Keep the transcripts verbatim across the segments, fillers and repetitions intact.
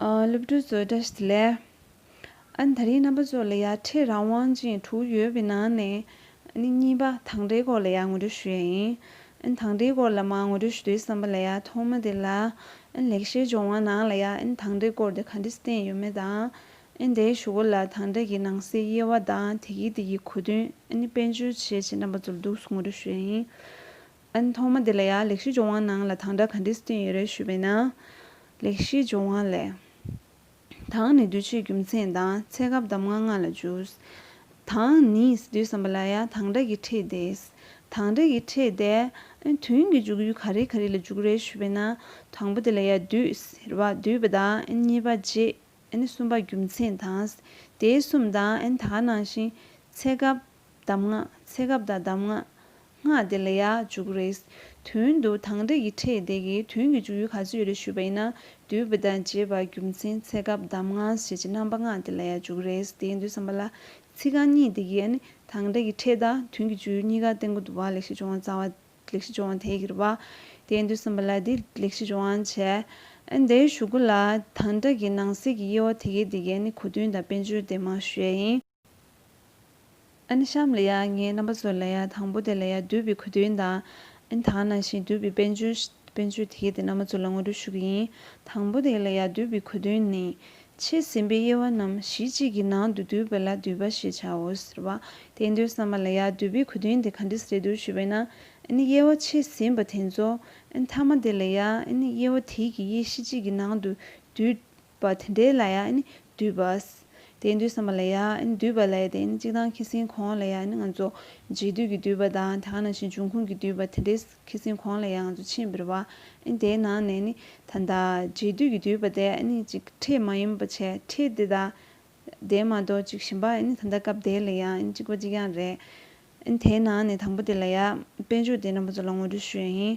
ཨ། སློབ་ཕྲུག་ཚོ་བཀྲ་ཤིས་བདེ་ལེགས། ཨ་ནི་ད་རིང་རྣམ་པ་ཚོ་ལ་ཡ་ཕྲད་རང་དབང་ཅན་དྲུག་ཡོད་པའི་ནང་ནས། ཨ་ནི་གཉིས་པ་དང་ཕྲད་སྐོར་ལ་ཡ་ངོ་སྤྲོད་ཞུ་ཡ་ཡིན། ཨ་ནི་དང་ཕྲད་སྐོར་ལ་མར་ངོ་སྤྲོད་ཞུ་དུས་ཙམ་པ་ལ་ཡ་ཐོག་མ་དེ་ལ། ཨ་ནི་ལེགས་བཤད་ལྗོན་དབང་ནང་ལ་ཡ་ཨ་ནི་དང་ཕྲད་སྐོར་དེ་ག་འདྲས་བསྟན་ཡོད་མེད་དང་། ཨ་ནི་དེའི་གཞུག་གུ་ལ་དང་ཕྲད་ཀྱི་ནང་གསེས་དབྱེ་བ་དང་དེ་གའི་དེ་གའི་གོ་དོན། ཨ་ནི་དཔལ་འབྱོར་བྱས་བྱས་རྣམ་པ་ཚོར་འདུག་སེ་ངོ་སྤྲོད་ཞུ་ཡ་ཡིན། ཨ་ནི་ཐོག་མ་དེ་ལ་ཡ་ལེགས་བཤད་ལྗོན་དབང་ནང་ལ་དང་ཕྲད་ག་འདྲས་བསྟན་ཡོད་རེད་ཞུས་པས་ན། ལེགས་བཤད་ལྗོན་དབང་ལས། དང་ནི་འདུས་བྱས་རྒྱུ་མཚན་དང་ཚེ་སྐབས་གདམས་ངག་ལྔ་ལ་འཇུག་དང་ནི་ཟེར་དུས་ཙམ་པ་ལ་ཡ་དང་ཕྲད་ཀྱི་ཕྲད་དེ། དང་ཕྲད་ཀྱི་ཕྲད་དེ། ཨ་ནི་དོན་གྱི་འཇུག་ཡུལ་ག་རེ་ག་རེ་ལ་འཇུག་རེད་ཞུས་པས་ན། དང་པོ་དེ་ལ་ཡ་འདུས་ཟེར་བ་འདུས་པ་དང་། ཨ་ནི་གཉིས་པ་བྱེད། ཨ་ནི་གསུམ་པ་རྒྱུ་མཚན་དང་། དེ་གསུམ་དང་། ཨ་ནི་ད་ག་ནང་བཞིན་ཚེ་སྐབས་གདམས་ངག་ཚེ་སྐབས་དང་གདམས་ངག་ལྔ་དེ་ལ་ཡ་འཇུག་རེད། དོན་དུ་དང་ཕྲད་ཀྱི་ཕྲད་དེ་གི་དོན་གྱི་འཇུག་ཡུལ་ག་ཚོད་ཡོད་རེད་ཞུས་པ་ཡིན་ན། འདུས་པ་དང་བྱེད་པ་རྒྱུ་མཚན་ཚེ་སྐབས་གདམས་ངག་ཞེས་བྱ་རྣམ་པ་ལྔ་དེ་ལ་ཡ་འཇུག་རེད། དེ་ཡིན་དུས་ཙམ་པ་ལ་ཚིག་རྐང་གཉིས་དེ་གི་ཨ་ནི་དང་ཕྲད་ཀྱི་ཕྲད་དང་དོན་གྱི་འཇུག་ཡུལ་གཉིས་ཀ་བསྟན་གྱི་འདུག་བ། ལེགས་བཤད་ལྗོན་དབང་རྩ་བ། ལེགས་བཤད་ལྗོན་དབང་དེ་གི་རེད་བ། དེ་ཡིན་དུས་ཙམ་པ་ལ་འདི་ལེགས་བཤད་ལྗོན་དབང་བྱས། ཨ་ནི་དེའི་གཞུག་གུ་ལ་དང་ཕྲད་ཀྱི་ནང་གསེས་ཀྱི་དབྱེ་བ་དེ་གའི་དེ་གའི་ཨ་ནི་གོ་དོན་དང་དཔལ་འབྱོར་དེ་མར་ཞུ་ཡ་ཡིན། ཨ་ནི་གཤམ་ལ་ཡ་ངས་རྣམ་པ་ཚོ་ལ་ཡ་དང་པོ་དེ་ལ་ཡ་འདུས་པའི་གོ་དོན་དང་། ཨ་ནི་ད་ག་ནང་བཞིན་འདུས་པའི་དཔལ་འབྱོར། དཔལ་འབྱོར་དེ་གའི་དེ་རྣམ་པ་ཚོ་ལ་ངོ་སྤྲོད་ཞུ་གི་ཡིན། དང་པོ་དེ་ལ་ཡ་འདུས་པའི་གོ་དོན་ནི། ཕྱེ་ཟིན་པའི་དབྱེ་བ་རྣམས་གཞི་གཅིག་གི་ནང་དུ་འདུས་པ་ལ་འདུས་པ་ཞེས་བྱའོ་ཟེར་བ། དེ་ཡིན་དུས་ཙམ་པ་ལ་ཡ་འདུས་པའི་གོ་དོན་དེ་ག་འདྲ་ཟེར་འདུག་ཞུས་པས་ན། ཨ་ནི་དབྱེ་བ་ཕྱེ་ཟིན་པ་དེ་ཚོ། ཨ་ནི་མཐའ་མ་དེ་ལ་ཡ་ཨ་ནི་དབྱེ་བ་དེ་གི་དབྱེ་གཞི་གཅིག་གི་ནང་དུ་འདུས་པ་དེ་འདྲའི་ལ་ཡ་ཨ་ནི་འདུས་པ། དེ་ཡིན་དུས་ཙམ་པ་ལ་ཡ་ཨ་ནི་འདུས་པ་ལ་ཡ་དེ་ཨ་ནི་གཅིག་དང་ཁྱི་སེང་གོང་ལ་ཡ་ཨ་ནི་ང་ཚོ་རྗེས་ཟློས་ཀྱི་འདུས་པ་དང་དེ་ག་ནང་བཞིན་འབྱུང་ཁུངས་ཀྱི་འདུས་པ་དེ་འདྲའི་ཁྱི་སེང་གོང་ལ་ཡ་ང་ཚོ་ཕྱིན་པ་རེད་བ། ཨ་ནི་དེའི་ནང་ནས་ནི་ད་ལྟ་རྗེས་ཟློས་ཀྱི་འདུས་པ་དེ་ཨ་ནི་ཅིག་ཕྲད་མ་ཡིན་པ་བྱས། ཕྲད་དེ་དང་དེ་མ་གཏོགས་ཅིག་གཞན་པ་ཨ་ནི་ད་ལྟ་སྐབས་དེ་ལ་ཡ་ཨ་ནི་གཅིག་པ་གཅིག་རྐྱང་རེད། ཨ་ནི་དེའི་ནང་ནས་དང་པོ་དེ་ལ་ཡ་དཔལ་འབྱོར་དེ་རྣམ་པ་ཚོ་ལ་ངོ་སྤྲོད་ཞུ་ཡ་ཡིན།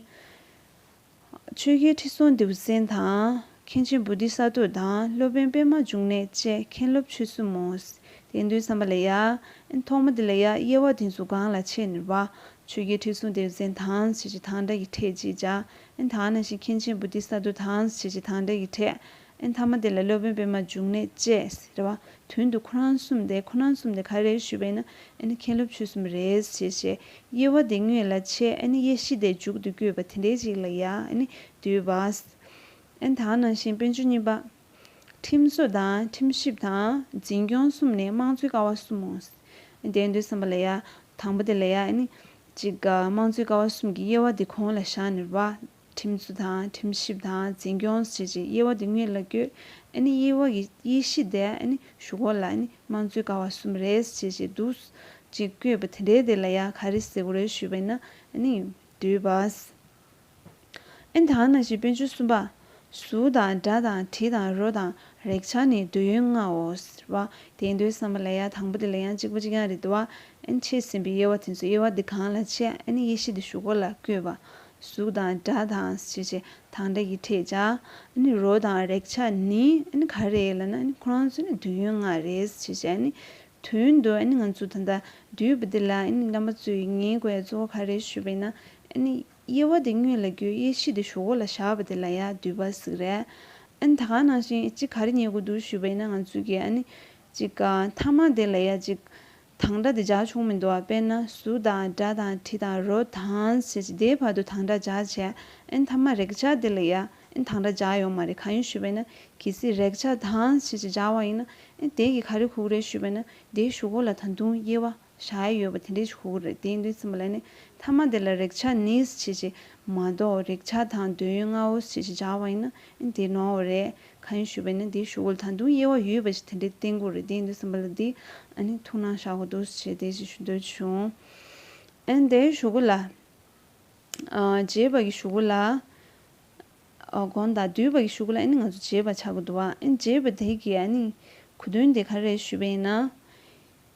ཆོས་རྒྱལ་ཁྲི་སྲོང་ལྡེའུ་བཙན་དང་། མཁན་ཆེན་བོ་དྷི་ས་ཏྭ་དང་། སློབ་དཔོན་པདྨ་འབྱུང་གནས་བཅས་མཁན་སློབ་ཆོས་གསུམ་མོ། དེ་ཡིན་དུས་ཙམ་པ་ལ་ཡ། ཐོག་མ་དེ་ལ་ཡ་དབྱེ་བ་དེ་ཚོ་སྒང་ལ་ཕྱེ་ནས་རེད་བ། ཆོས་རྒྱལ་ཁྲི་སྲོང་ལྡེའུ་བཙན་དང་ཞེས་བྱ་དང་སྒྲ་གི་ཕྲད་ཅིག་བྱ། ཨ་ནི་ད་ག་ནང་བཞིན་མཁན་ཆེན་བོ་དྷི་ས་ཏྭ་དང་ཞེས་བྱ་དང་སྒྲ་གི་ཕྲད། ཨ་ནི་མཐའ་མ་དེ་ལ་སློབ་དཔོན་པདྨ་འབྱུང་གནས་བཅས་རེད་བ། དོན་དུ་ཁོ་རང་གསུམ་དེ། ཁོ་རང་གསུམ་དེ་ག་རེ་རེད་ཞུས་པས་ན། ཨ་ནི་མཁན་སློབ་ཆོས་གསུམ་རེད་ཞེས་བྱས། དབྱེ་བ་དེ་སྔོན་ལ་ཕྱེ། ཨ་ནི་དབྱེ་གཞི་དེ་མཇུག་ཏུ་བཀོད་པ་དེ་འདྲའི་ཅིག་ལ་ཡ་ཨ་ནི་འདུས་པ། ཨ་ནི་ད་ག་ནང་བཞིན་དཔལ་འབྱོར་གཉིས་པ། ཁྲིམས་བཟོ་དང་ཁྲིམས་ཞིབ་དང་འཛིན་སྐྱོང་གསུམ་ནི་དམངས་གཙོའི་ཀ་བ་གསུམ་མོ། ཨ་ནི་དེ་ཡིན་དུས་ཙམ་པ་ལ་ཡ། དང་པོ་དེ་ལ་ཡ་ཨ་ནི་ཅིག་དམངས་གཙོའི་ཀ་བ་གསུམ་གྱི་དབྱེ་བ་དེ་གོང་ལ་བཞག་ནས་རེད་བ། ཁྲིམས་བཟོ་དང་ཁྲིམས་ཞིབ་དང་འཛིན་སྐྱོང་ཞེས་བྱས་དབྱེ་བ་དེ་སྔོན་ལ་བཀོད། ཨ་ནི་དབྱེ་བ་གི་དབྱེ་གཞི་དེ་ཨ་ནི་གཞུག་གུ་ལ་ཨ་ནི་དམངས་གཙོའི་ཀ་བ་གསུམ་རེད་ཅེས་བྱས་འདུག་ཅེས་བཀོད་པ་དེ་འདྲའི་དེ་ལ་ཡ་ག་རེ་ཟེར་དགོས་རེད་ཞུས་པས་ན། ཨ་ནི་འདུས་པ། ཨ་ནི་ད་ག་ནང་བཞིན་དཔལ་འབྱོར་གསུམ་པ། གཟུགས་དང་སྒྲ་དང་དྲི་དང་རོ་དང་རེག་བྱ་ནི་འདོད་ཡོན་ལྔའོ་ཟེར་བ། དེ་ཡིན་དུས་ཙམ་པ་ལ་ཡ་དང་པོ་དེ་ལ་ཡང་གཅིག་པ་གཅིག་རྐྱང་རེད་འདུག་བ། ཨ་ནི་ཕྱེ་ཟིན་པའི་དབྱེ་བ་དེ་ཚོ་དབྱེ་བ་འདི་གང་ལ་ཕྱེ། ཨ་ནི་དབྱེ་གཞི་འདི་གཞུག་གུ་ལ་བཀོད་པ། གཟུགས་དང་སྒྲ་དང་ཞེས་བྱས་དང་སྒྲ་གི་ཕྲད་བྱ། ཨ་ནི་རོ་དང་རེག་བྱ་ནི་ཨ་ནི་ག་རེ་རེད་ལབ་ན། ཨ་ནི་ཁོ་རང་ཚོ་ནི་འདོད་ཡོན་ལྔ་རེད་ཞེས་བྱས། ཨ་ནི་དོན་དུ་ཨ་ནི་ང་ཚོ་ད་ལྟ་འདུས་པ་འདི་ལ་ཨ་ནི་རྣམ་པ་ཚོས་ངེས་དགོས་ཡ་གཙོ་བོ་ག་རེ་ཞུས་པ་ཡིན་ན། ཨ་ནི་དབྱེ་བ་དེ་སྔོན་ལ་བཀོད། དབྱེ་གཞི་དེ་གཞུག་གུ་ལ་བཞག་པ་དེ་ལ་ཡ་འདུས་པ་ཟེར་གི་རེད། ཨ་ནི་ད་ག་ནང་བཞིན་གཅིག་ག་རེ་ཉན་དགོས་འདུག་ཞུས་པ་ཡིན་ན། ང་ཚོས་ཀྱི་ཨ་ནི་གཅིག་མཐའ་མ་དེ་ལ་ཡ་གཅིག་དང་སྒྲ་དེ་སྦྱར་ཆོག་མི་འདུག་བ། དཔེར་ན་གཟུགས་དང་སྒྲ་དང་དྲི་དང་རོ་དང་ཞེས་བྱས་དེའི་བར་དུ་དང་སྒྲ་སྦྱར་བྱས། ཨ་ནི་མཐའ་མ་རེག་བྱ་དེ་ལ་ཡ་ཨ་ནི་དང་སྒྲ་སྦྱར་ཡོད་མ་རེད། གང་ཡིན་ཞུས་པ་ཡིན་ན། གལ་སྲིད་རེག་བྱ་དང་ཞེས་བྱས་སྦྱར་བ་ཡིན་ན། ཨ་ནི་དེ་གིས་ག་རེ་གོ་གི་རེད་ཞུས་པ་ཡིན་ན། དེའི་གཞུག་གུ་ལ་ད་དུང་དབྱེ་བ་བཞག་ཡ་ཡོད་པ་དེ་འདྲས་ཞིག་གོ་གི་རེད། དེ་ཡིན་དུས་ཙམ་པ་ལ་ནི་མཐའ་མ་དེ་ལ་རེག་བྱ་ནི་ཞེས་བྱས་མ་གཏོགས། རེག་བྱ་དང་འདོད་ཡོན་ལྔའོ་ཞེས་བྱས་སྦྱར་བ་ཡིན་ན་ཨ་ནི་དེ་ནོར་བ་རེད། གང་ཡིན་ཞུས་པ་ཡིན་ན། དེའི་གཞུག་གུ་ལ་ད་དུང་དབྱེ་བ་ཡོད་པ་ཞིག་དེ་འདྲས་བསྟན་གྱི་རེད། དེ་ཡིན་དུས་ཙམ་པ་ལ་འདི་ཨ་ནི་ཐུགས་སྣང་བཞག་དགོས་འདུག་ཞེས་དེ་ཞིག་ཞུ་འདོད་བྱུང་། ཨ་ནི་དེའི་གཞུག་གུ་ལ། ཨ། རྒྱས་པ་གི་གཞུག་གུ་ལ། ཨ། གོང་དང་བསྡུས་པ་གི་གཞུག་གུ་ལ་ཨ་ནི་ང་ཚོ་རྒྱས་པ་ཆགས་ཀྱི་འདུག་བ། ཨ་ནི་རྒྱས་པ་དེ་གི་ཨ་ནི་གོ་དོན་དེ་ག་རེ་རེད་ཞུས་པ་ཡིན་ན།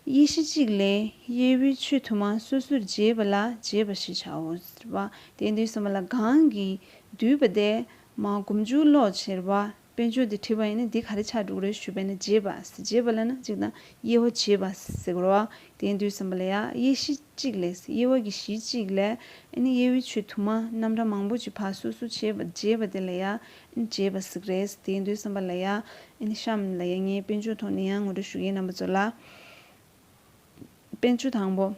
དབྱེ་གཞི་གཅིག་ལས་དབྱེ་བའི་ཆོས་དུ་མ་སོ་སོར་འབྱེད་པ་ལ་རྒྱས་པ་ཞེས་བྱའོ་ཟེར་བ། དེ་ཡིན་དུས་ཙམ་པ་ལ་གོང་གི་བསྡུས་པ་དེ་མར་མགོ་མཇུག་ཀློག་བྱས་རེད་བ། དཔལ་འབྱོར་དེ་བྲིས་པ་ཡིན་ན་འདི་ག་རེ་ཆགས་འགྲོ་གི་རེད་ཞུས་པ་ཡིན་ན་འབྱེད་པ། འབྱེད་པ་ལབ་ན་གཅིག་དང་དབྱེ་བ་འབྱེད་པ་ཟེར་གི་རེད་བ། དེ་ཡིན་དུས་ཙམ་པ་ལ་ཡ་དབྱེ་གཞི་གཅིག་ལས། དབྱེ་བ་གི་གཞི་གཅིག་ལས་ཨ་ནི་དབྱེ་བའི་ཆོས་དུ་མ་རྣམ་གྲངས་མང་པོ་ཅིག་ཕར་སོ་སོ་འབྱེད་པ་འབྱེད་པ་དེ་ལ་ཡ་ཨ་ནི་འབྱེད་པ་ཟེར་གི་རེད། དེ་ཡིན་དུས་ཙམ་པ་ལ་ཡ་ཨ་ནི་གཤམ་ལ་ཡ་ངས་དཔལ་འབྱོར་ཐོག་ནས་ཡང་ངོ་སྤྲོད་ཞུ་གི་ཡིན་རྣམ་པ་ཚོ་ལ། དཔལ་འབྱོར་དང་པོ།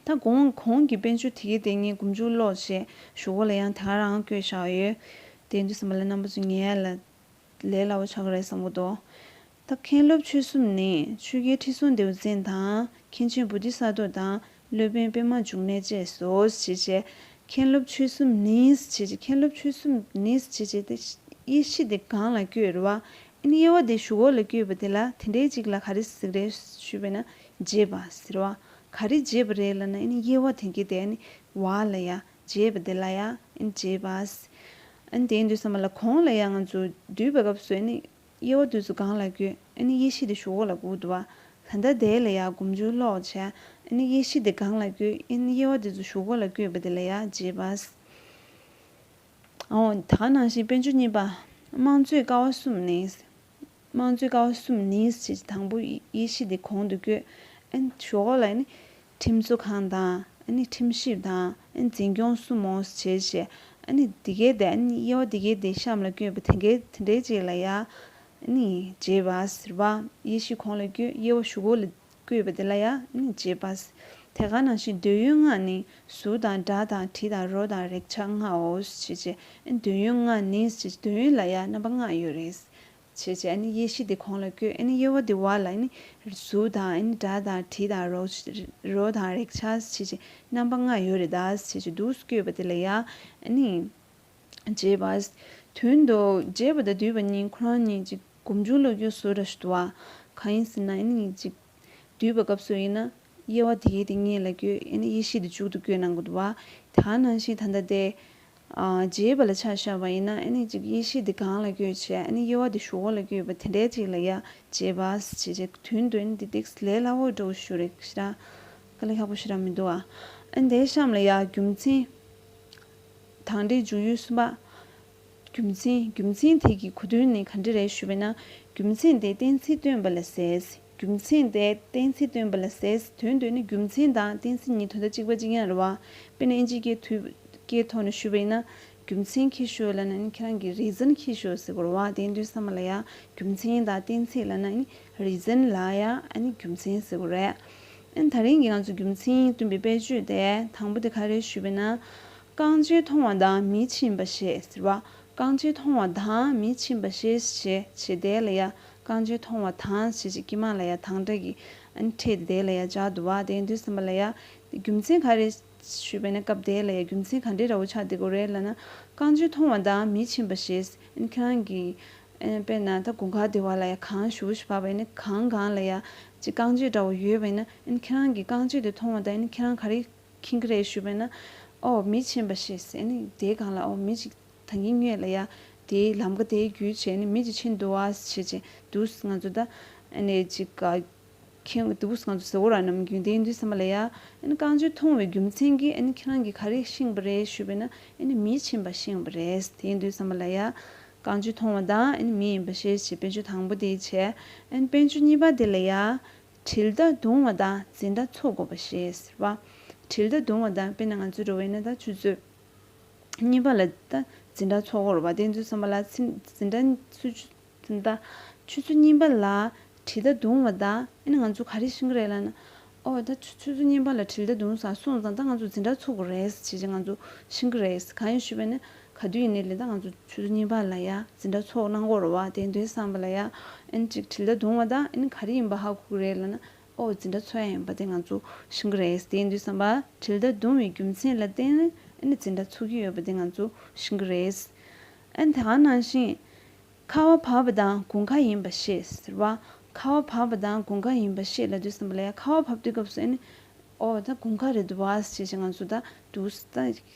ད་གོང་གོང་གི་དཔལ་འབྱོར་དེ་གའི་དེ་ངས་མགོ་མཇུག་ཀློག་བྱས་གཞུག་གུ་ལ་ཡང་དེ་ག་རང་བཀོད་བཞག་ཡོད། དེ་ཡིན་དུས་ཙམ་པ་ལ་རྣམ་པ་ཚོ་ངས་ལ་ལས་སླ་བོ་ཆགས་ཀྱི་རེད་བསམ་གྱི་འདུག་ད་མཁན་སློབ་ཆོས་གསུམ་ནི་ཆོས་རྒྱལ་ཁྲི་སྲོང་ལྡེའུ་བཙན་དང་མཁན་ཆེན་བོ་དྷི་ས་ཏྭ་དང་སློབ་དཔོན་པདྨ་འབྱུང་གནས་བཅས་སོ་ཞེས་བྱས། མཁན་སློབ་ཆོས་གསུམ་ནི་ཞེས་བྱས། མཁན་སློབ་ཆོས་གསུམ་ནི་ཞེས་བྱས་ཏེ་དབྱེ་གཞི་དེ་གང་ལ་བཀོད་རེད་བ། ཨ་ནི་དབྱེ་བ་དེ་གཞུག་གུ་ལ་བཀོད་པ་དེ་ལ་དེ་འདྲའི་ཅིག་ལ་ག་རེ་ཟེར་རེད་ཞུས་པས་ན་འབྱེད་པ་ཟེར་བ། ག་རེ་འབྱེད་པ་རེད་ལབ་ན་ཨ་ནི་དབྱེ་བ་དེ་གའི་དེ་ཨ་ནི་བ་ལ་ཡ་འབྱེད་པ་དེ་ལ་ཡ་ཨ་ནི་འབྱེད་པ། ཨ་ནི་དེ་ཡིན་དུས་ཙམ་པ་ལ་གོང་ལ་ཡ་ང་ཚོ་བསྡུས་པའི་སྐབས་སུ་ཨ་ནི་དབྱེ་བ་དེ་ཚོ་གང་ལ་བཀོད། ཨ་ནི་དབྱེ་གཞི་དེ་གཞུག་གུ་ལ་བཀོད་འདུག་བ། ད་ལྟ་དེ་ལ་ཡ་མགོ་མཇུག་ཀློག་བྱས། ཨ་ནི་དབྱེ་གཞི་དེ་གང་ལ་བཀོད། ཨ་ནི་དབྱེ་བ་དེ་ཚོ་གཞུག་གུ་ལ་བཀོད་པ་དེ་ལ་ཡ་འབྱེད་པ། འོ་ད་ག་ནང་བཞིན་དཔལ་འབྱོར་གཉིས་པ། དམངས་གཙོའི་ཀ་བ་གསུམ་ནི། དམངས་གཙོའི་ཀ་བ་གསུམ་ནི་ཞེས་དང་པོ་དབྱེ་གཞི་དེ་གོང་དུ་བཀོད། ཨ་ནི་གཞུག་གུ་ལ་ཨ་ནི་ཁྲིམས་བཟོ་ཁང་དང་ཨ་ནི་ཁྲིམས་ཞིབ་དང་ཨ་ནི་འཛིན་སྐྱོང་སྲུང་མོ་ཞེས་བྱས། ཨ་ནི་དེ་གའི་དེ་ཨ་ནི་དབྱེ་བ་དེ་གའི་དེ་གཤམ་ལ་བཀོད་པ་དེ་གའི་དེ་འདྲའི་ཅིག་ལ་ཡ་ཨ་ནི་འབྱེད་པ་ཟེར་བ། དབྱེ་གཞི་གོང་ལ་བཀོད། དབྱེ་བ་གཞུག་གུ་ལ་བཀོད་པ་དེ་ལ་ཡ་ཨ་ནི་འབྱེད་པ། དེ་ག་ནང་བཞིན་འདོད་ཡོན་ལྔ་ནི་གཟུགས་དང་སྒྲ་དང་དྲི་དང་རོ་དང་རེག་བྱ་ལྔའོ་ཞེས་བྱས། ཨ་ནི་འདོད་ཡོན་ལྔ་ནི་ཞེས་བྱས་འདོད་ཡོན་ལ་ཡ་རྣམ་པ་ལྔ་ཡོད་རེད། བྱས་བྱས་ཨ་ནི་དབྱེ་གཞི་དེ་གོང་ལ་བཀོད། ཨ་ནི་དབྱེ་བ་དེ་བ་ལ་ཨ་ནི་གཟུགས་དང་ཨ་ནི་སྒྲ་དང་དྲི་དང་རོ། རོ་དང་རེག་བྱ་བྱས་བྱས་རྣམ་པ་ལྔ་ཡོད་རེད་ད་བྱས་བྱས་འདུག་བཀོད་པ་དེ་ལ་ཡ་ཨ་ནི་འབྱེད་པ། དོན་དུ་འབྱེད་པ་དང་བསྡུས་པ་གཉིས་ཁོ་རང་གཉིས་ཅིག་སྒོམ་བྱུང་ལ་ཡོད་བཟོ་འདྲ་ཞིག་འདུག་བ། གང་ཡིན་ཟེར་ན་ཨ་ནི་ཅིག་བསྡུས་པའི་སྐབས་སུ་ཡིན་ན། དབྱེ་བ་དེ་གའི་དེ་གཉིས་ལ་བཀོད། ཨ་ནི་དབྱེ་གཞི་དེ་མཇུག་ཏུ་བཀོད་གནང་གི་འདུག་བ། དེ་ག་ནང་བཞིན་ད་ལྟ་དེ། ཨ། འབྱེད་པ་ལ་ཆ་བཞག་པ་ཡིན་ན་ཨ་ནི་ཅིག་དབྱེ་གཞི་དེ་གང་ལ་བཀོད་བྱས། ཨ་ནི་དབྱེ་བ་དེ་གཞུག་གུ་ལ་བཀོད་པ་དེ་འདྲའི་ཅིག་ལ་ཡ་འབྱེད་པ་ཞེས་བྱས། དོན་དུ་ཨ་ནི་འདི་ཏོག་ཙམ་ལས་སླ་བོ་འདྲ་བོ་ཞིག་རེད་ཤག་དཀའ་ལས་ཁག་པོ་ཞིག་རང་མི་འདུག་ཨ། ཨ་ནི་དེའི་གཤམ་ལ་ཡ་རྒྱུ་མཚན། དང་འབྲེལ་འཇུག་ཡུལ་གསུམ་པ། རྒྱུ་མཚན། རྒྱུ་མཚན་དེ་གི་གོ་དོན་ནི་ག་འདྲ་རེད་ཞུས་པས་ན། རྒྱུ་མཚན་དེ་གཏན་ཚིགས་སྟོན་པ་ལ་ཟེར། རྒྱུ་མཚན་དེ་གཏན་ཚིགས་སྟོན་པ་ལ་ཟེར། དོན་དུ་ནི་རྒྱུ་མཚན་དང་གཏན་ཚིགས་གཉིས་དོན་དག་གཅིག་པ་གཅིག་རྐྱང་རེད་བ། དཔེར་ན་ཨིན་ཇིའི་སྐད་ཐོག་སྐད་ཐོག་ནས་ཞུས་པ་ཡིན་ན། རྒྱུ་མཚན་ཁྱེར་ཤོག་ལབ་ན་ནི་ཁྱེད་རང་གི་རི་ཛན་ཁྱེར་ཤོག་ཟེར་དགོས་རེད་བ། དེ་ཡིན་དུས་ཙམ་པ་ལ་ཡ་རྒྱུ་མཚན་དང་གཏན་ཚིགས་ལབ་ན་ནི་རི་ཛན་ལ་ཡ་ཨ་ནི་རྒྱུ་མཚན་ཟེར་དགོས་རེད། ཨ་ནི་ད་རིང་གི་ང་ཚོ་རྒྱུ་མཚན་སྟོན་པའི་དཔེར་བརྗོད་དེ་དང་པོ་དེ་ག་རེ་ཞུས་པས་ན། རྐང་རྗེས་མཐོང་བ་དང་མིས་ཕྱིན་པ་ཞེས་ཟེར་བ། རྐང་རྗེས་མཐོང་བ་དང་མིས་ཕྱིན་པ་ཞེས་བྱས་བྱས་དེ་ལ་ཡ། རྐང་རྗེས་མཐོང་བ་དང་ཞེས་བྱས་དཀྱིལ་མ་ལ་ཡ་དང་སྒྲ་གི་ཨ་ནི་ཕྲད་དེ་ལ་ཡ་སྦྱར་འདུག་བ། དེ་ཡིན་དུས་ཙམ་པ་ལ་ཡ། རྒྱུ་མཚན་ག་རེ་ཞུས་པས་ན་སྐབས་དེ་ལ་ཡ་རྒྱུ་མཚན་ག་འདྲའི་འདྲ་བོ་ཆགས་བསྡད་ཀྱི་ཡོད་རེད་ལབ་ན། རྐང་རྗེས་མཐོང་བ་དང་མིས་ཕྱིན་པ་ཞེས། ཨ་ནི་ཁྱེད་རང་གི་ཨ་ནི་དཔེར་ན་ད་དགུན་ཁ་དེ་བ་ལ་ཡ་གངས་ཞེ་པོ་ཞིག་བབས་པ་ཡིན་ན་གངས་སྒང་ལ་ཡ་ཅིག་རྐང་རྗེས་འདྲ་བོ་ཡོད་པ་ཡིན་ན། ཨ་ནི་ཁྱེད་རང་གི་རྐང་རྗེས་དེ་མཐོང་བ་དང་ཨ་ནི་ཁྱེད་རང་ག་རེ་མཁྱེན་གྱི་རེད་ཞུས་པས་ན། ཨོ་མིས་ཕྱིན་པ་ཞེས། ཨ་ནི་དེའི་སྒང་ལ་ཨོ་མི་ཅིག་ད་གིན་སྔོན་ལ་ཡ་དེའི་ལམ་ཀ་དེའི་བརྒྱུད་བྱས་ནས་མི་ཅིག་ཕྱིན་འདུག་བ་ཞེས་བྱས་འདུག་ང་ཚོ་ད་ཨ་ནི་ཅིག་ག་མཁྱེན་འདུག་ང་ཚོ་ཟེར་བ་ར་ནམ་རྒྱུན་དེ་ཡིན་དུས་ཙམ་པ་ལ་ཡ། ཨ་ནི་རྐང་རྗེས་མཐོང་བའི་རྒྱུ་མཚན་གྱིས་ཨ་ནི་ཁྱེད་རང་གིས་ག་རེ་ཤེས་པ་རེད་ཞུས་པས་ན། ཨ་ནི་མིས་ཕྱིན་པ་ཤེས་པ་རེད། དེ་ཡིན་དུས་ཙམ་པ་ལ་ཡ། རྐང་རྗེས་མཐོང་བ་དང་ཨ་ནི་མི་ཡིན་པ་ཤེས་བྱས་དཔལ་འབྱོར་དང་པོ་དེ་བྱས། ཨ་ནི་དཔལ་འབྱོར་གཉིས་པ་དེ་ལ་ཡ། དྲིལ་བརྡ་རྡུང་བ་དང་འཛིན་གྲྭ་འཚོགས་དགོས་པ་ཞེས་ཟེར་བ། དྲིལ་བརྡ་རྡུང་བ་དང་དཔེར་ན་ང་ཚོའི་འགྲོ་བས་ན་ད་ཆུ་ཚོད་གཉིས་པ་ལ་ད་འཛིན་གྲྭ་འཚོགས་དགོས་རེད་བ། དེ་ཚོའི་བསམ་པ་ལ་འཛིན་འཛིན་གྲྭ་ཆུ་ཚོད་འཛིན་གྲྭ་ཆུ་ཚོད་གཉིས་པ་ལ་དྲིལ་བརྡ་རྡུང་བ་དང་ཨ་ནི་ང་ཚོ་ག་རེ་ཤེས་ཀྱི་རེད་ལབ་ན། ཨོ་ད་ཆུ་ཆུ་ཚོད་གཉིས་པ་ལ་དྲིལ་བརྡ་རྡུང་ས་སོང་ཙང་ད་ང་ཚོ་འཛིན་གྲྭ་འཚོགས་དགོས་རེད་ཟེར་བྱས་ང་ཚོ་ཤེས་ཀྱི་རེད། གང་ཡིན་ཞུས་པ་ཡིན་ན། ག་དུས་ཡིན་ནའི་ལས་ད་ང་ཚོ་ཆུ་ཚོད་གཉིས་པ་ལ་ཡ་འཛིན་གྲྭ་ཚོགས་གནང་དགོས་རེད་བ། དེ་འདྲའི་བསམ་པ་ལ་ཡ་ཨ་ནི་ཅིག་དྲིལ་བརྡ་རྡུང་བ་དང་ཨ་ནི་ག་རེ་ཡིན་པ་ཧ་གོ་གི་རེད་ལབ་ན། ཨོ་འཛིན་གྲྭ་ཚོགས་ཡ་ཡིན་པ་དེ་ང་ཚོ་ཤེས་ཀྱི་རེད། དེ་ཡིན་དུས་བསམ་པ་དྲིལ་བརྡ་རྡུང་བའི་རྒྱུ་མཚན་ལ་བརྟེན་ནས་ཨ་ནི་འཛིན་གྲྭ་ཚོགས་ཀྱི་ཡོད་པ་དེ་ང་ཚོ་ཤེས་ཀྱི་རེད། ཨ་ནི་དེ་ག་ནང་བཞིན་ཁ་བ་བབས་པ་དང་དགུན་ཁ་ཡིན་པ་ཤེས་ཟེར་བ། ཁ་བ་བབས་པ་དང་དགུན་ཁ་ཡིན་པ་ཤེས་ལབ་དུས་བསམ་པ་ལ་ཡ་ཁ་བ་བབས་དུས་སྐབས་སུ་ཨ་ནི། ཨོ་ད་དགུན་ཁ་རེད་འདུག་བ་ཞེས་བྱས་ང་ཚོ་ད་འདུག་ད་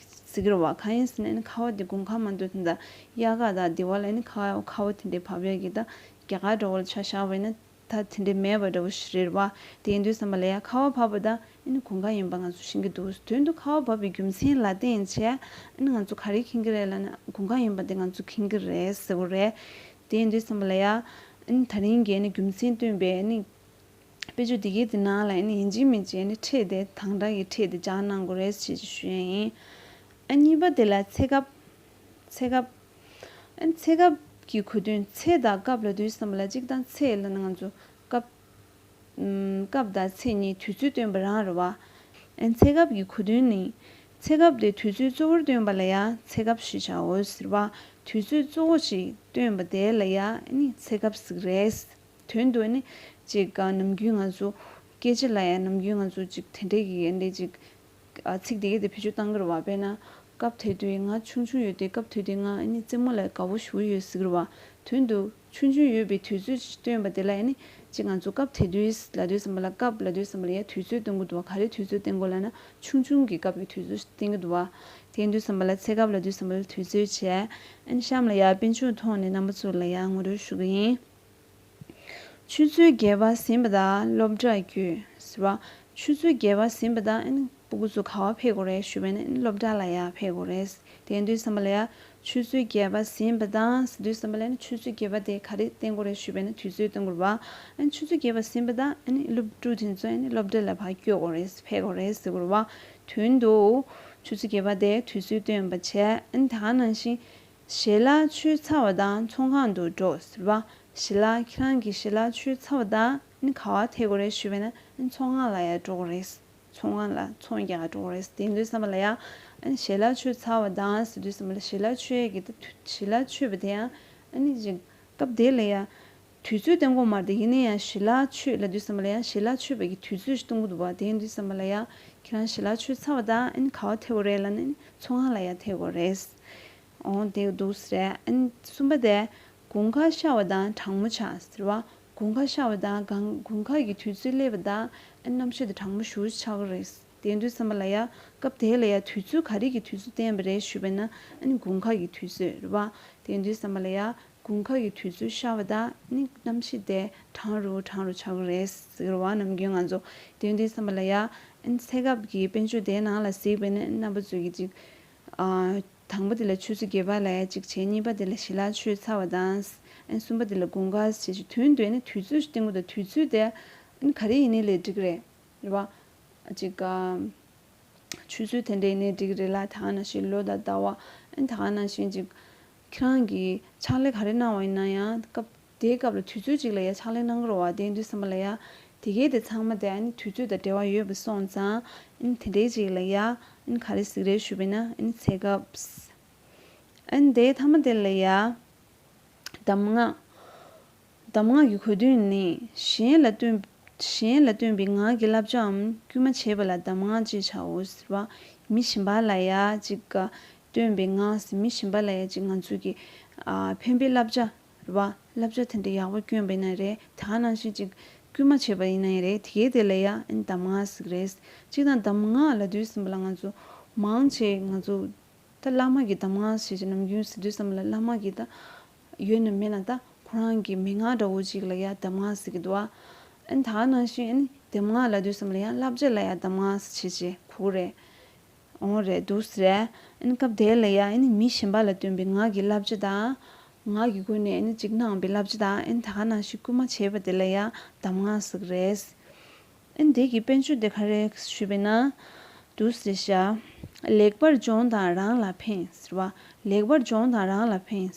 ཟེར་གྱི་རེད་བ། གང་ཡིན་ཟེར་ན་ཨ་ནི་ཁ་བ་དེ་དགུན་ཁ་མ་གཏོགས་ད་དབྱར་ཁ་དང་དེ་བ་ལ་ཨ་ནི་ཁ་བ་ཁ་བ་དེ་འདྲའི་བབས་ཡ་གི་ད་རྒྱ་གར་འདྲ་བོ་ལ་ཆ་བཞག་པ་ཡིན་ན་ད་དེ་འདྲའི་མེད་པ་འདྲ་བོ་ཞིག་རེད་བ། དེ་ཡིན་དུས་བསམ་པ་ལ་ཡ་ཁ་བ་བབས་པ་དང་ཨ་ནི་དགུན་ཁ་ཡིན་པ་ང་ཚོ་ཤེས་ཀྱི་འདུག་དོན་དུ་ཁ་བ་བབས་པའི་རྒྱུ་མཚན་ལ་བརྟེན་བྱས་ཨ་ནི་ང་ཚོ་ག་རེ་མཁྱེན་གྱི་རེད་ལབ་ན་དགུན་ཁ་ཡིན་པ་དེ་ང་ཚོ་མཁྱེན་གྱི་རེད་ཟེར་གྱི་རེད། དེ་ཡིན་དུས་ཙམ་པ་ལ་ཡ། ཨ་ནི་ད་རིང་གི་ཨ་ནི་རྒྱུ་མཚན་བཏོན་པའི་ཨ་ནི་དཔེ་ཆ་འདི་གའི་དེ་ནང་ལ་ཨ་ནི་ཡིན་གཅིག་མིན་གཅིག་ཨ་ནི་ཕྲད་དེ་དང་སྒྲ་གི་ཕྲད་དེ་སྦྱར་གནང་དགོས་རེད་ཅེས་ཞུ་ཡ་ཡིན། ཨ་གཉིས་པ་དེ་ལ་ཚེ་སྐབས། ཚེ་སྐབས། ཨ་ནི་ཚེ་སྐབས་ཀྱི་གོ་དོན། ཚེ་དང་སྐབས་ལབ་དུས་ཙམ་པ་ལ་གཅིག་དང་ཚེ་ལབ་ན་ང་ཚོ་སྐབས། ཨམ། སྐབས་དང་ཚེ་གཉིས་དུས་ཚོད་སྟོན་པ་རང་རེད་བ། ཨ་ནི་ཚེ་སྐབས་ཀྱི་གོ་དོན་ནི། ཚེ་སྐབས་དེ་དུས་ཚོད་གཙོ་བོར་སྟོན་པ་ལ་ཡང་ཚེ་སྐབས་ཞེས་བྱའོ་ཟེར་བ། དུས་ཚོད་གཙོ་བོ་ཞིག་སྟོན་པ་དེ་ལ་ཡང་ཨ་ནི་ཚེ་སྐབས་ཟེར་གི་རེད། དོན་དུ་ཨ་ནི་ཅིག་ནམ་རྒྱུན་ང་ཚོ་སྐད་ཆ་ལ་ཡང་ནམ་རྒྱུན་ང་ཚོ་ཅིག་དེ་འདྲས་ཀྱི་ཨ་འདྲས་ཅིག་ཨ། ཚིག་དེ་གའི་དེ་བེད་སྤྱོད་བཏང་གི་རེད་བ། དཔེར་ན། སྐབས་དེ་དུས་ང་ཆུང་ཆུང་ཡོད་དུས། སྐབས་དེ་དུས་ང་ཨ་ནི་རྩེད་མོ་ལ་དགའ་བོ་ཞེ་པོ་ཡོད་ཟེར་གི་རེད་བ། དོན་དུ་ཆུང་ཆུང་ཡོད་པའི་དུས་ཚོད་ཅིག་སྟོན་པ་དེ་ལ་ཨ་ནི་ཅིག་ང་ཚོ་སྐབས་དེ་དུས་ལབ་དུས་ཙམ་པ་ལ། སྐབས་ལབ་དུས་ཙམ་པ་ལ་ཡ་དུས་ཚོད་སྟོན་གི་འདུག་བ། ག་རེ་དུས་ཚོད་སྟོན་གི་ལབ་ན་ཆུང་ཆུང་གི་སྐབས་ཀྱི་དུས་ཚོད་སྟོན་གི་འདུག་བ། དེ་ཡིན་དུས་ཙམ་པ་ལ་ཚེ་སྐབས་ལབ་དུས་ཙམ་པ་ལ་དུས་ཚོད་བྱས། ཨ་ནི་གཤམ་ལ་ཡ་དཔེ་མཆོག་ཐོག་ནས་རྣམ་པ་ཚོ་ལ་ཡ་ངོ་སྤྲོད་ཞུ་གི་ཡིན། ཆུ་ཚོད་བརྒྱད་པ་ཟིན་པ་དང་སློབ་གྲྭར་བསྐྱོད་ཟེར་བ། ཆུ་ཚོད་བརྒྱད་པ་ཟིན་པ་དང་ཨ་ནི་སྤུ་གུ་ཚོ་ག་པར་ཕེབས་དགོས་རེད་ཞུས་པ་ཡིན་ན། ཨ་ནི་སློབ་གྲྭ་ལ་ཡར་ཕེབས་དགོས་རེད། དེ་ཡིན་དུས་ཙམ་པ་ལ་ཡ་ཆུ་ཚོད་བརྒྱད་པ་ཟིན་པ་དང་ཟེར་དུས་ཙམ་པ་ལ་ཨ་ནི་ཆུ་ཚོད་བརྒྱད་པ་དེ་ག་རེ་སྟོན་དགོས་རེད་ཞུས་པ་ཡིན་ན་དུས་ཚོད་སྟོན་དགོས་རེད་བ། ཨ་ནི་ཆུ་ཚོད་བརྒྱད་པ་ཟིན་པ་དང་ཨ་ནི་སློབ་ཕྲུག་དེ་ཚོ་ཨ་ནི་སློབ་གྲྭ་ལ་ཕར་བསྐྱོད་དགོས་རེད། ཕེབས་དགོས་རེད་ཟེར་དགོས་རེད་བ། དོན་དུ་ཆུ་ཚོད་བརྒྱད་པ་དེ་དུས་ཚོད་སྟོན་པ་བྱས། ཨ་ནི་ད་ག་ནང་བཞིན། ཞལ་ལག་མཆོད་ཚར་བ་དང་ཚོང་ཁང་དུ་འགྲོ་ཟེར་བ། ཞལ་ལག་ཁྱེད་རང་གི་ཞལ་ལག་མཆོད་ཚར་བ་དང་ཨ་ནི་ག་པར་ཐད་དགོས་རེད་ཞུས་པ་ཡིན་ན། ཨ་ནི་ཚོང་ཁང་ལ་ཡར་འགྲོ་དགོས་རེད། ཚོང་ཁང་ལ་ཚོང་རྒྱག་འགྲོ་དགོས་རེད། དེ་ཡིན་དུས་ཙམ་པ་ལ་ཡ། ཨ་ནི་ཞལ་ལག་མཆོད་ཚར་བ་དང་ཟེར་དུས་ཙམ་པ་ལ་ཞལ་ལག་མཆོད་ཡས་ཀྱི་ད་དུས། ཞལ་ལག་མཆོད་པ་དེ་ཡང་ཨ་ནི་ཅིག་སྐབས་དེ་ལ་ཡ། དུས་ཚོད་སྟོན་གོ་མ་རེད། ཡིན་ན་ཡང་ཞལ་ལག་མཆོད་ལབ་དུས་ཙམ་པ་ལ་ཡང་ཞལ་ལག་མཆོད་པའི་གི་དུས་ཚོད་ཞིག་སྟོན་གི་འདུག་བ། དེ་ཡིན་དུས་ཙམ་པ་ལ་ཡང་ཁྱེད་རང་ཞལ་ལག་མཆོད་ཚར་བ་དང་ཨ་ནི་ག་པར་ཐད་དགོས་རེད་ལབ་ན། ཨ་ནི་ཚོང་ཁང་ལ་ཡར་ཐད་དགོས་རེད། འོ་དེ་འདུག་ཟེར། ཨ་ནི་གསུམ་པ་དེ་དགུན་ཁ་ཤར་བ་དང་གྲང་མོ་ཆགས་ཟེར་བ། དགུན་ཁ་ཤར་བ་དང་གང་དགུན་ཁ་གི་དུས་ཚོད་སླེབས་པ་དང་ཨ་ནི་གནམ་གཤིས་དེ་གྲང་མོ་ཞེ་པོ་ཆགས་ཀྱི་རེད། དེ་ཡིན་དུས་ཙམ་པ་ལ་ཡང་སྐབས་དེ་ལ་ཡང་དུས་ཚོད་ག་རེ་གི་དུས་ཚོད་བསྟན་པ་རེད་ཞུས་པ་ཡིན་ན། ཨ་ནི་དགུན་ཁ་གི་དུས་ཚོད་རེད་བ། དེ་ཡིན་དུས་ཙམ་པ་ལ་ཡང་དགུན་ཁ་གི་དུས་ཚོད་ཤར་བ་དང་ནི་གནམ་གཤིས་དེ་གྲང་རུ་གྲང་རུ་ཆགས་ཀྱི་རེད་ཟེར་བ། ནམ་རྒྱུན་ང་ཚོ། དེ་ཡིན་དུས་ཙམ་པ་ལ་ཡ། ཨ་ནི་ཚེ་སྐབས་ཀྱི་དཔེ་མཆོག་དེའི་ནང་ལ་གཟིགས་པ་ཡིན་ན། རྣམ་པ་ཚོ་གིས་ཅིག་ཨ། དང་པོ་དེ་ལ་ཆུ་ཚོད་བརྒྱད་པ་ལ་ཡ་གཅིག་བྱས། གཉིས་པ་དེ་ལ་ཞལ་ལག་མཆོད་ཚར་བ་དང་། ཨ་ནི་གསུམ་པ་དེ་ལ་དགུན་ཁ་ཟེར་ཞིག་དོན་དུ་ཨ་ནི་དུས་ཚོད་ཞིག་བསྟན་གྱི་འདུག་དུས་ཚོད་དེ་ཨ་ནི་ག་རེ་ཡིན་ནའི་ལས་འགྲིག་གི་རེད། རེད་བ། ཅིག་ཨ། ཆུ་ཚོད་དེ་འདྲ་ཡིན་ནའི་འགྲིག་གི་རེད་ལ། ད་ག་ནང་བཞིན་ལོ་དང་ཟླ་བ། ཨ་ནི་ད་ག་ནང་བཞིན་ཅིག་ཁྱེད་རང་གིས་ཕྱག་ལས་ག་རེ་གནང་བ་ཡིན་ན་ཡང་སྐབས་དེའི་སྐབས་ལ་དུས་ཚོད་ཅིག་ལ་ཡ་ཕྱག་ལས་གནང་གི་རེད་བ། དེ་ཡིན་དུས་ཙམ་པ་ལ་ཡ། དེ་གའི་དེ་ཚང་མ་དེ་ཨ་ནི་དུས་ཚོད་དང་འབྲེལ་བ་ཡོད་པ་སོང་ཙང་། ཨ་ནི་དེ་འདྲའི་ཅིག་ལ་ཡ་ཨ་ནི་ག་རེ་ཟེར་གི་རེད་ཞུས་པ་ཡིན་ན། ཨ་ནི་ཚེ་སྐབས། ཨ་ནི་དེའི་མཐའ་མ་དེ་ལ་ཡ། གདམས་ངག་གདམས་ངག་གི་གོ་དོན་ནི། གཞན་ལ་སྟོན། གཞན་ལ་སྟོན་པའི་ངག་གི་བསླབ་བྱའམ་སྐུལ་མ་བྱེད་པ་ལ་གདམས་ངག་ཅེས་བྱའོ་ཟེར་བ། མི་གཞན་པ་ལ་ཡ་ཅིག་སྟོན་པའི་ངག་ཟེར། མི་གཞན་པ་ལ་ཡ་ཅིག་ང་ཚོ་གི་ཨ། ཕན་པའི་བསླབ་བྱ་རེད་བ། བསླབ་བྱ་དེ་འདྲ་ཡག་པོ་སྐྱོན་པ་ཡིན་ན་རེད། ད་ག་ནང་བཞིན་ཅིག་སྐུལ་མ་བྱས་པ་ཡིན་ན་ཡང་རེད། དེ་གའི་དེ་ལ་ཡ་ཨ་ནི་གདམས་ངག་ཟེར་གི་རེད། སྤྱིར་བཏང་གདམས་ངག་ལབ་དུས་ཙམ་པ་ལ་ང་ཚོ་མང་ཆེ་ང་ཚོ་ད་བླ་མ་གི་གདམས་ངག་ཞེས་ཀྱི་ནམ་རྒྱུན་ཟེར་དུས་ཙམ་པ་ལ། བླ་མ་གི་ད་ཡོད་ན་མེད་ན་ད་ཁོ་རང་གི་མན་ངག་འདྲ་བོ་ཅིག་ལ་ཡ་གདམས་ངག་ཟེར་གི་འདུག་བ། ཨ་ནི་ད་ག་ནང་བཞིན་ཨ་ནི་གདམས་ངག་ལབ་དུས་ཙམ་པ་ལ་ཡང་བསླབ་བྱ་ལ་ཡ་གདམས་ངག་ཟེར་བྱས་བྱས་གོ་གི་རེད། འོང་རེད་འདུག་ཟེར། ཨ་ནི་སྐབས་དེ་ལ་ཡ་ཨ་ནི་མི་གཞན་པ་ལ་སྟོན་པའི་ངག་གི་བསླབ་བྱ་དང་། ངག་གི་སྒོ་ནས་ཨ་ནི་ཅིག་གནང་བའི་བསླབ་བྱ་དང་། ཨ་ནི་ད་ག་ནང་བཞིན་སྐུལ་མ་བྱས་པ་དེ་ལ་ཡ་གདམས་ངག་ཟེར་གི་རེད། ཨ་ནི་དེ་གི་དཔེ་མཆོག་དེ་ག་རེ་ཞུས་པས་ན། འདུག་ཟེར་ཤག་ལེགས་པར་སྦྱོངས་དང་རང་ལ་ཕན་ཟེར་བ། ལེགས་པར་སྦྱོངས་དང་རང་ལ་ཕན།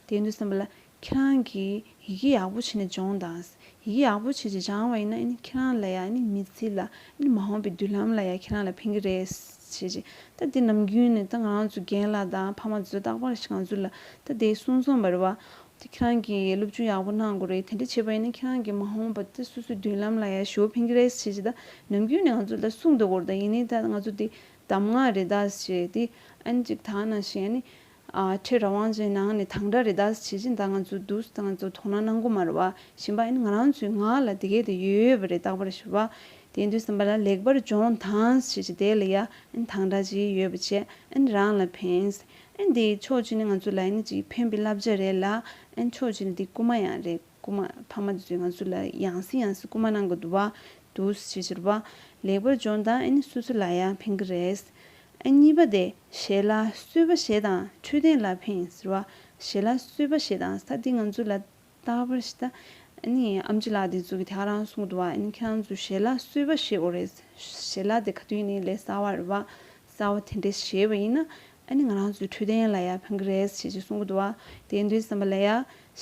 དེ་ཡིན་དུས་ཙམ་པ་ལ། ཁྱེད་རང་གིས་ཡི་གེ་ཡག་པོ་བྱས་ནས་སྦྱོངས་དང་། ཡི་གེ་ཡག་པོ་བྱས་ཅིག་སྦྱངས་པ་ཡིན་ན་ཨ་ནི་ཁྱེད་རང་ལ་ཡ་ཨ་ནི་མི་ཚེ་ལ་ཨ་ནི་མ་འོངས་པའི་མདུན་ལམ་ལ་ཡ་ཁྱེད་རང་ལ་ཕན་གི་རེད་ཟེར་ཅིག་ད་དེ་ནམ་རྒྱུན་ནས་ད་ང་རང་ཚོ་རྒན་ལགས་དང་ཕ་མ་ཚོས་རྟག་པར་ཞིག་ང་ཚོ་ལ་ད་དེ་གསུང་སོང་བ་རེད་བ། དེ་ཁྱེད་རང་གིས་སློབ་སྦྱོང་ཡག་པོ་གནང་དགོས་རེད། དེ་འདྲ་བྱས་པ་ཡིན་ན་ཁྱེད་རང་གི་མ་འོངས་པ་དེ་སོ་སོའི་མདུན་ལམ་ལ་ཡ་ཞེ་པོ་ཕན་གི་རེད་ཟེར་ཅིག་ད་ནམ་རྒྱུན་ནས་ང་ཚོ་ལ་གསུང་སྡོད་དགོས་རེད། ད་ཡིན་ནའི་ད་ང་ཚོ་དེ་གདམས་ངག་རེད་ད་ཟེར་དེ་ཨ་ནི་ཅིག་ད་ག་ནང་བཞིན་ཨ་ནི། ཨ། ཁྲེ་ར་དབང་ཅན་ནང་ནས་དང་སྒྲ་རེད་ད་ཟེར་བྱས་ཅིག་ད་ང་ཚོ་འདུག་ད་ང་ཚོ་དོ་སྣང་གནང་གི་མ་རེད་བ། གཞན་པ་ཨ་ནི་ང་རང་ཚོའི་ངག་ལ་དེ་གས་དེ་ཡོད་ཡོད་པ་རེད། རྟག་པར་ཞུ་བ། དེ་ཡིན་དུས་ཙམ་པ་ལ་ལེགས་པར་སྦྱོངས་དང་ཟེར་བྱས་དེ་ལ་ཡ་ཨ་ནི་དང་སྒྲ་ཅིག་ཡོད་པ་བྱས། ཨ་ནི་རང་ལ་ཕན། ཨ་ནི་དེ་ཕྱོགས་གཅིག་ནས་ང་ཚོ་ལ་ཨ་ནི་ཅིག་ཕན་པའི་བསླབ་བྱ་རེད་ལ། ཨ་ནི་ཕྱོགས་གཅིག་ནས་དེ་སྐུལ་མ་ཡང་རེད། སྐུལ་མ་ཕ་མ་དེ་ཚོས་ང་ཚོ་ལ་ཡང་སེ་ཡང་སེ་སྐུལ་མ་གནང་གི་འདུག་བ། འདུག་ཟེར་བ། ལེགས་པར་སྦྱོངས་དང་ཨ་ནི་སོ་སོ་ལ་ཡང་ཕན་གི་རེད། ཨ་གཉིས་པ་དེ་ཞལ་ལག་གསོལ་བ་བཞེས་དང་འཕྲོད་བསྟེན་ལ་ཕན་ཟེར་བ། ཞལ་ལག་གསོལ་བ་བཞེས་དང་ས། འདི་ང་ཚོ་ལ་རྟག་པར་ཞིག་ད་ཨ་ནི་ཨམ་ཆི་ལགས་དེ་ཚོ་གི་དེ་ག་རང་གསུང་གི་འདུག་བ། ཨ་ནི་ཁྱེད་རང་ཚོ་ཞལ་ལག་གསོལ་བ་བཞེས་དགོས་རེད། ཞལ་ལག་དེ་ག་དུས་ཡིན་ནའི་ལས་གསར་བ་རེད་བ། གསར་བ་དེ་འདྲས་བཞེས་པ་ཡིན་ན་ཨ་ནི་ང་རང་ཚོའི་འཕྲོད་བསྟེན་ལ་ཡང་ཕན་གི་རེད་ཞེས་ཅིག་གསུང་གི་འདུག་བ། དེ་ཡིན་དུས་ཙམ་པ་ལ་ཡ་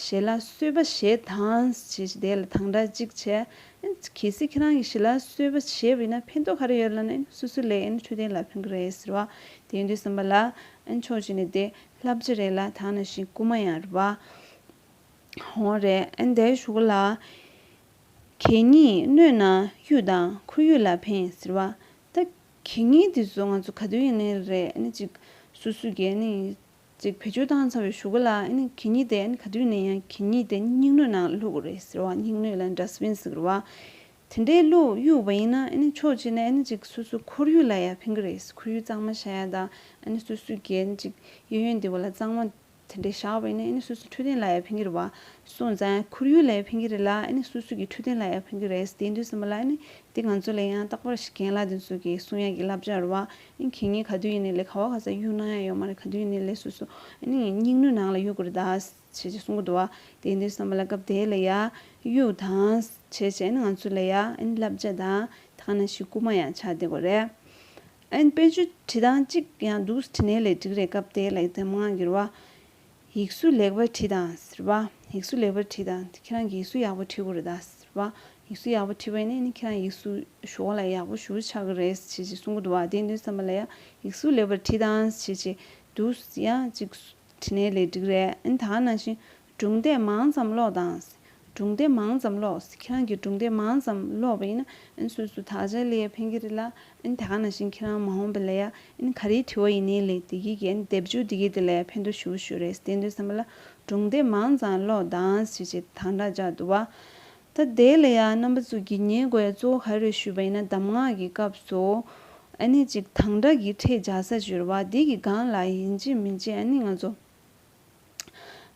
ཞལ་ལག་གསོལ་བ་བཞེས་དང་ཞེས་ཅིག་དེ་ལ་དང་སྦྲགས་གཅིག་བྱས། ཨ་ནི་གལ་སྲིད་ཁྱེད་རང་གིས་ཞལ་ལག་གསོལ་བ་བཞེས་པ་ཡིན་ན་ཕན་ཐོགས་ག་རེ་ཡོད་ལབ་ན། ཨ་ནི་སོ་སོ་ལ་ཨ་ནི་འཕྲོད་བསྟེན་ལ་ཕན་གི་རེད་ཟེར་བ། དེ་ཡིན་དུས་ཙམ་པ་ལ་ཨ་ནི་ཕྱོགས་གཅིག་ནས་དེ་བསླབ་བྱ་རེད་ལ། དེ་ག་ནང་བཞིན་རྐུ་མ་ཡང་རེད་བ། འོ་རེད། ཨ་ནི་དེའི་གཞུག་ལ། གད་སྙིགས་སྣོད་ནང་གཡུག་དང་ཁོར་ཡུག་ལ་ཕན་ཟེར་བ། ད་གད་སྙིགས་དེ་ཚོ་ང་ཚོ་ག་དུས་ཡིན་ནའི་རེད། ཨ་ནི་ཅིག་སོ་སོ་གིས་ཨ་ནི་ཅིག་བེད་སྤྱོད་བཏང་ཚར་བའི་གཞུག་གུ་ལ་ཨ་ནི་གད་སྙིགས་དེ་ཨ་ནི་ག་དུས་ཡིན་ནའི་ཡང་གད་སྙིགས་དེ་སྙིགས་སྣོད་ནང་བླུག་དགོས་རེད་ཟེར་བ། སྙིགས་སྣོད་ལ་ཌ་སི་བིན་ཟེར་གི་རེད་བ། དེ་འདྲའི་བླུག་གཡུག་པ་ཡིན་ན་ཨ་ནི་ཕྱོགས་གཅིག་ནས་ཨ་ནི་ཅིག་སོ་སོ་ཁོར་ཡུག་ལ་ཡང་ཕན་གི་རེད། ཁོར་ཡུག་གཙང་མ་བཞག་ཡ་དང་ཨ་ནི་སོ་སོ་གིས་ཨ་ནི་ཅིག་གཡས་གཡོན་དེ་བ་ལ་གཙང་མ་དེ་འདྲའི་བཞག་པ་ཡིན་ན་ཨ་ནི་སོ་སོའི་འཕྲོད་བསྟེན་ལ་ཡང་ཕན་གྱི་རེད་བ། སོང་ཙང་ཁོར་ཡུག་ལ་ཡང་ཕན་གྱི་རེད་ལ་ཨ་ནི་སོ་སོ་གི་འཕྲོད་བསྟེན་ལ་ཡང་ཕན་གྱི་རེད། དེ་ཡིན་དུས་ཙམ་པ་ལ་ཨ་ནི་དེ་ང་ཚོ་ལ་ཡང་རྟག་པར་ཞིག་རྒན་ལགས་དེ་ཚོ་གིས་གསུང་ཡག་གི་བསླབ་བྱ་རེད་བ། ཨ་ནི་གད་སྙིགས་ག་དུས་ཡིན་ནའི་ལས་ག་བ་ག་ས་གཡུག་གནང་ཡག་ཡོད་མ་རེད། ག་དུས་ཡིན་ནའི་ལས་སོ་སོ་ཨ་ནི་སྙིགས་སྣོད་ནང་ལ་གཡུག་དགོས་རེད་ད་བྱས་ཅིག་གསུང་གི་འདུག་བ། དེ་ཡིན་དུས་ཙམ་པ་ལ་སྐབས་དེ་ལ་ཡ་གཡུག་དང་བྱས་བྱས་ཨ་ནི་ང་ཚོ་ལ་ཡ་ཨ་ནི་བསླབ་བྱ་དང་དེ་ག་ནང་བཞིན་རྐུ་མ་ཡང་ཆགས་བསྡད་དགོས་རེད། ཨ་ནི་དཔེ་བརྗོད་བྲིས་སྟངས་གཅིག་ཡང་འདུག་བྲིས་ནའི་ལས་འགྲིག་རེད། སྐབས་དེ་ལ་གདམས་ངག་གི་རེད་བ། ཡིག་གཟུགས་ལེགས་པར་བྲིས་དང་ཟེར་བ། ཡིག་གཟུགས་ལེགས་པར་བྲིས་དང་ཁྱེད་རང་གིས་ཡིག་གཟུགས་ཡག་པོ་བྲིས་དགོས་རེད་ད་ཟེར་བ། ཡིག་གཟུགས་ཡག་པོ་བྲིས་པ་ཡིན་ན་ནི་ཁྱེད་རང་ཡིག་གཟུགས་ཞོགས་ལ་ཡག་པོ་ཞེ་པོ་ཆགས་ཀྱི་རེད་ཅེས་ཅེས་གསུང་གི་འདུག་བ། དེ་ཡིན་དུས་ཙམ་པ་ལ་ཡང་ཡིག་གཟུགས་ལེགས་པར་བྲིས་དང་ཅེས་ཅེས་འདུག་ཡང་ཅིག་བྲིས་ནའི་ལས་འགྲིག་རེད། ཨ་ནི་ད་ག་ནང་བཞིན་སྒྲུང་དེབ་མང་ཙམ་ཀློག་དང་། སྒྲུང་དེབ་མང་ཙམ་ཀློག་ཁྱེད་རང་གིས་སྒྲུང་དེབ་མང་ཙམ་ཀློག་པ་ཡིན་ན་ཨ་ནི་སོ་སོ་དག་ཆ་ལ་ཡང་ཕན་གྱི་རེད་ལ། ཨ་ནི་དེ་ག་ནང་བཞིན་ཁྱེད་རང་མ་འོངས་པ་ལ་ཡ་ཨ་ནི་ག་རེའི་དྲི་བ་ཡིན་ནའི་ལས་དེ་གི་གི་ཨ་ནི་དེབ་སྦྱོར་དེ་གི་དེ་ལ་ཡ་ཕན་ཐོགས་ཞེ་པོ་ཞིག་རེད། དེ་ཡིན་དུས་ཙམ་པ་ལ་སྒྲུང་དེབ་མང་ཙམ་ཀློག་དང་ཞེས་བྱས་དང་སྦྲགས་བྱ་འདུག་བ། ད་དེ་ལ་ཡ་རྣམ་པ་ཚོ་གིས་ཉན་དགོས་ཡ་གཙོ་བོ་ག་རེ་རེད་ཞུས་པ་ཡིན་ན་གདམས་ངག་གི་སྐབས་སུ་ཨ་ནི་ཅིག་དང་སྦྲགས་ཀྱི་ཕྲད་སྦྱར་ས་ཅིག་ཡོད་རེད་བ། དེ་གི་སྒང་ལ་ཡིན་གཅིག་མིན་གཅིག་ཨ་ནི་ང་ཚོ་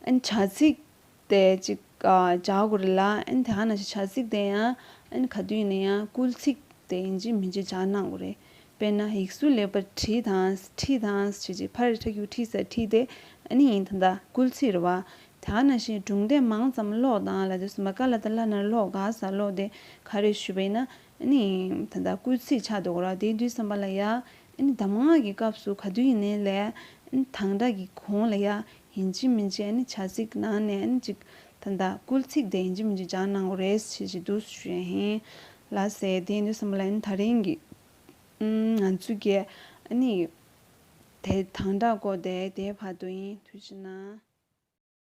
ཨ་ནི་བྱ་ཚིག་དེ་ཅིག་ཨ་སྦྱར་དགོས་རེད་ལ། ཨ་ནི་དེ་ག་ནང་བཞིན་བྱ་ཚིག་དེ་ཡང་ཨ་ནི་ག་དུས་ཡིན་ན་ཡང་སྐུལ་ཚིག་དེ་ཡིན་གཅིག་མིན་གཅིག་སྦྱར་གནང་དགོས་རེད། དཔེར་ན་ཡིག་གཟུགས་ལེགས་པར་བྲིས་དང་ཁྲིད་དང་ཞེས་བྱས་ཕར་ཁྲ་རྒྱུག་ཁྲིད་ས་ཁྲིད་དེ་ཨ་ནི་ཡིན་ད་ལྟ་སྐུལ་ཚིག་རེད་བ། དེ་ག་ནང་བཞིན་སྒྲུང་དེབ་མང་ཙམ་ཀློག་དང་ལབ་དུས་ཙམ་པ་ཀ་ལ་ད་ལ་ན་ཀློག་ག་ས་ཀློག་དེ་ག་རེ་ཞུས་པ་ཡིན་ན་ཨ་ནི་ད་ལྟ་སྐུལ་ཚིག་ཆགས་འདུག་ར། དེ་དུས་ཙམ་པ་ལ་ཡ་ཨ་ནི་གདམས་ངག་གི་སྐབས་སུ་ག་དུས་ཡིན་ནའི་ལས་ཨ་ནི་དང་སྦྲགས་ཀྱི་གོང་ལ་ཡ་ཡིན་གཅིག་མིན་གཅིག་ཨ་ནི་བྱ་ཚིག་ནང་ནས་ཨ་ནི་ཅིག་ད་ལྟ་སྐུལ་ཚིག་དེ་ཡིན་གཅིག་མིན་གཅིག་སྦྱར་གནང་དགོས་རེད་ཞེས་ཅིག་འདུག་ཞུ་ཡ་ཡིན་ལ་ཟེར། དེ་ཡིན་དུས་ཙམ་པ་ལ་ཨ་ནི་ད་རིང་གི་ང་ཚོ་གི་ཨ་ནི་དེ་དང་སྦྲགས་སྐོར་དེ་དེའི་བར་དུ་ཡིན། ཐུགས་རྗེ་གནང་།